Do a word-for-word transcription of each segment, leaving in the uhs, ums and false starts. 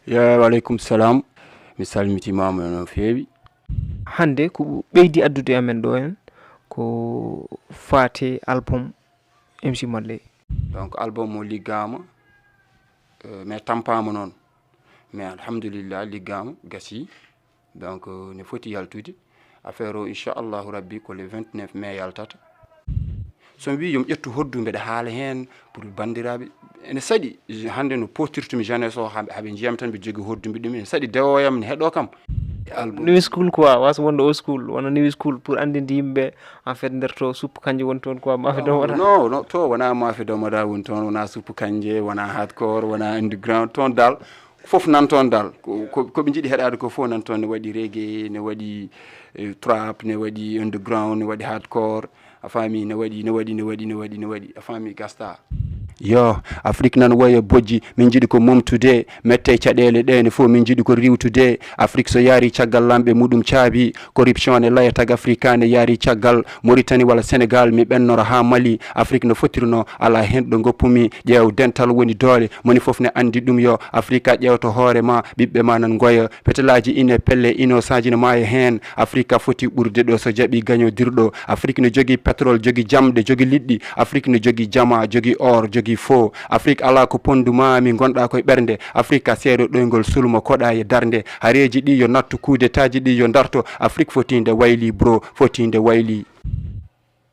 Ya, waleykum salam. Mi salmitimaama no feewi. Hannde ko ɓeydi addude amen ɗo en ko faate album M C Malle. Donc, album o liggaama, euh, mais tampaama noon. Mais alhamdulillah, liggaama, gasi. Donc, euh, ne foti yaltude. Affaire o, inchallahu rabbi, ko le vingt-neuf mai yaltata. So mi wii yo mi ƴettu hoddu, mbeɗa haala heen pour banndiraaɓe. Ene saɗi, hannde no pootirtumi jeunesse o, haa ɓe, haa ɓe njiyam tan, ɓe jogi hoddu, mbiɗa ɗum, ene saɗi dewo yam, ne heɗo kam. Album. New school quoi, wasa wonde old school, wona new school pour anndinde yimɓe, en fait, nder to suppu kanje woni toon quoi, maafe dow wona. Non, non, to wona maafe dow mada woni toon, wona suppu kanje, wona hardcore, wona underground, toon dal, fof nan toon dal. Ko, ko, ko ɓe njiɗi heɗaade ko fof nan toon, ne waɗi reggae, ne waɗi, eh, trap, ne waɗi underground, ne waɗi hardcore. A faami, ne waɗi, ne waɗi, ne waɗi, ne waɗi, ne waɗi. A faami, gasta. Yo, Afrik nan woya bojji, min njiɗi ko momtude, mette caɗeele ɗe ne fof min njiɗi ko riwtude. Afrik so yaari caggal lamɓe muɗum caabi, corruption ne laya tag Afrika ne yaari caggal, Mauritanie walla Sénégal, mi ɓennora haa Mali. Afrik no fotirno, alaa heen ɗo ngoppumi, ƴeew dental woni doole, moni fof ne anndi ɗum yo. Afrika ƴeewto hoore ma, ɓiɓɓe ma nan ngoya, petelaaji ine pelle, innocent ji ne maaya heen. Afrika foti ɓurde ɗo so jaɓi gaño dirɗo. Afrik no jogi pétrole, jogi jamɗe, jogi liɗɗi. Afrik no jogi jama, jogi or, jogi fo. Afrik alaa ko pondu ma, mi ngonɗa koye ɓernde. Afrika seeɗo ɗoyngol sulmo koɗa e darnde. Hareeji ɗi yo nattu, kudetaaji ɗi yo darto. Afrik foti nde wayli bro, foti nde wayli.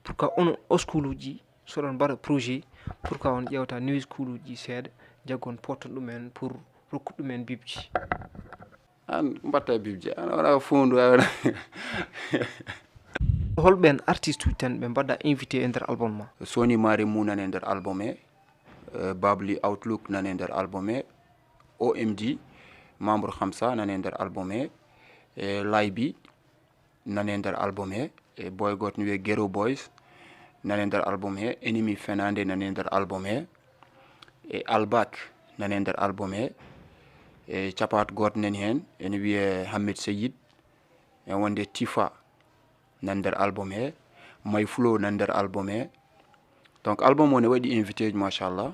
Pour que on o skuluji, so ɗon mbaɗa projet, pour que on ƴeewta new skuluji seeɗa, jaggon potton ɗumen pour rokkude ɗumen bibji. An mbatta bibji, an wona foondu, a wona. Holɓen artiste uji tan ɓe mbaɗa invité e nder album ma? Sony Maremu nane nder album he, eh, Babli Outlook nane nder album he, O M D, Membre Hamsa nane nder album he, e Laybi nane nder album he, e boy goto ne wiyee Gero Boys nane nder album he, Ennemi Fenande nane nder album he, e Albak nane nder album he, e capat goto nani heen ene wiyee Hammed Seyid, e wonde Tifa nan nder album he, May Flow nan nder album he. Donc album o ne waɗi invité ji, machallah,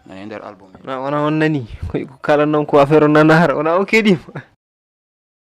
nane nder album he. Wona, wona on nani ko, ko kalan noon ko affaire o nanaar, wona o keɗima.